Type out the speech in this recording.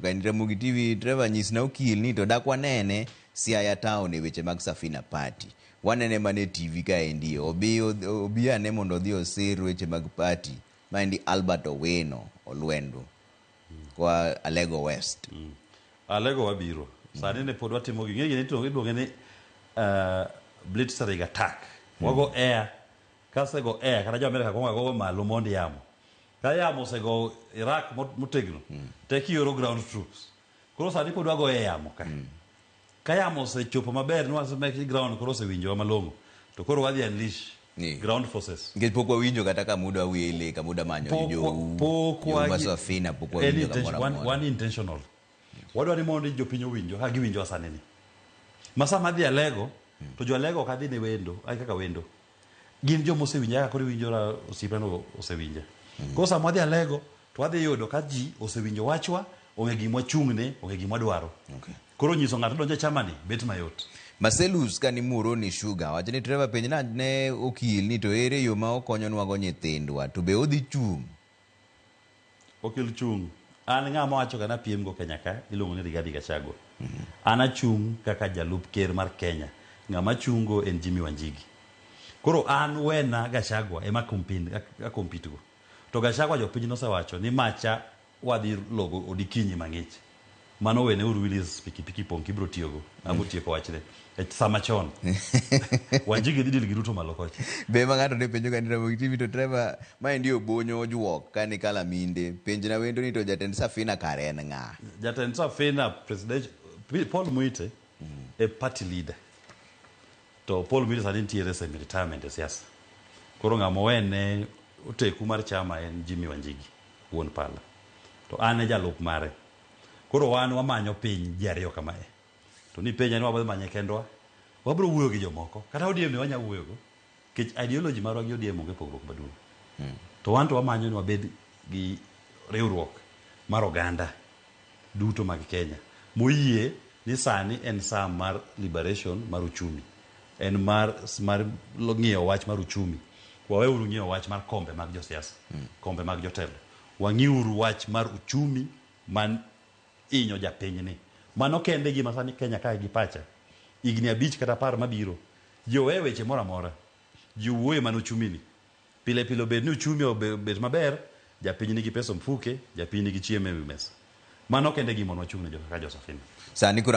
Kaen Ramogi TV, Trevor nyisna okil ni to dak wanene Siaya town e weche mag Safina Party. Wanene mana e TV kaendi. Obi obi ane mondo odhi osir weche mag party. Maendi Albert Owino Olwendu kwa Alego West. Alego wabiro. Sani ne pod watimo gi. Ng'e gini iluonge ni blitzkrieg attack. Wago air. Kasego air kata jo Amerika kuongo agogo malo mond yamo. Ka yamo osego Iraq motegno, to eka ioro ground troops. Koro sani pod wagoyo e yamo ka. Ka yamo osechopo maber ni wasemeki ground koro osewinjowa malong'o, to koro wadhi unleash Ni. ground forces. Nikech pok wawinjo kata ka muda wele, ka muda manyo Pok jou, pok jou wagi- ma Safina pok en wawinjo intention- kamoro wan, amora. wan intentional. Wadwa ni mondo jopiny owinjo kaka giwinjowa sani ni. Ma sama adhi Alego, to jo Alego ok adhi ne wendo, ai kaka wendo. Gin joma osewinja kaka koro iwinjo ra osiepna osewinja. Koro sama wadhi Alego, to wadhi yudo ka ji osewinjo wachwa, ong'e gima wachung'ne, ong'e gima wadwaro. Okay. Koro nyiso ng'ato donjo e chama ni bet mayot. Marcellus ka ni Muhoroni Sugar wacho ni Trevor penj na ne okil ni to ere yo ma okonyonwago nyithindwa to be odhi chung'? Okil chung'. An ng'ama wacho ga napiem go Kenya ka iluongo ni Rigathi Gachagua. An achung' kaka jalup ker mar Kenya. Ng'ama chungo en Jimmy Wanjigi. Koro an wena Gachagua ema compete a compete go. To Gachagua jopiny nosewacho ni macha wadhi logo odikinyi mang'ich. Mano wene uru Willis pikipiki pong' kibro tiyogo. Abo tieko wachne. E sama chon. Wanjigi dhi deal gi Ruto malo kocha. Be ma ng'ato ne penjo ga ni Ramogi TV to Trevor maendi Obonyo ojuok ka ni Kalaminde. Penjna wendo ni to jatend Safina kare en ng'a? Jatend Safina president Paul Muite e party leader. To Paul Muite sani nitiere semi retirement e siasa. Koro ng'ama owene oteku mar chama en Jimmy Wanjigi wuon pala. To an e jalup mare. Koro wan wamanyo piny ji ariyo kamae. To ni penja ni wabiro manye kendwa, wabiro wuoyo gi jomoko. Kata ODM ne wanya wuoyogo. Nikech ideology marwa gi ODM onge pogruok maduong'. To wan to wamanyo ni wabed gi riwruok mar oganda duto mag Kenya moyie ni sani en saa mar liberation mar uchumi. En mar, mar ng'iyo wach mar uchumi. Waweuru ng'iyo wach mar kombe mag josiasa, kombe mag jotelo. Wang'iuru wach mar uchumi man inyo japinyni. Mano kende gima sani Kenya kae gi pacha. Higni 5 kata 10 mabiro, ji owe weche moro amora. Ji owuoye mana uchumi ni. Pile pile obed ni uchumi obet maber, japiny nigi pesa mfuke, japiny nigi chiemo e wi mesa. Mano kende gima nwachung' ne kaka jo Safina. Sani koro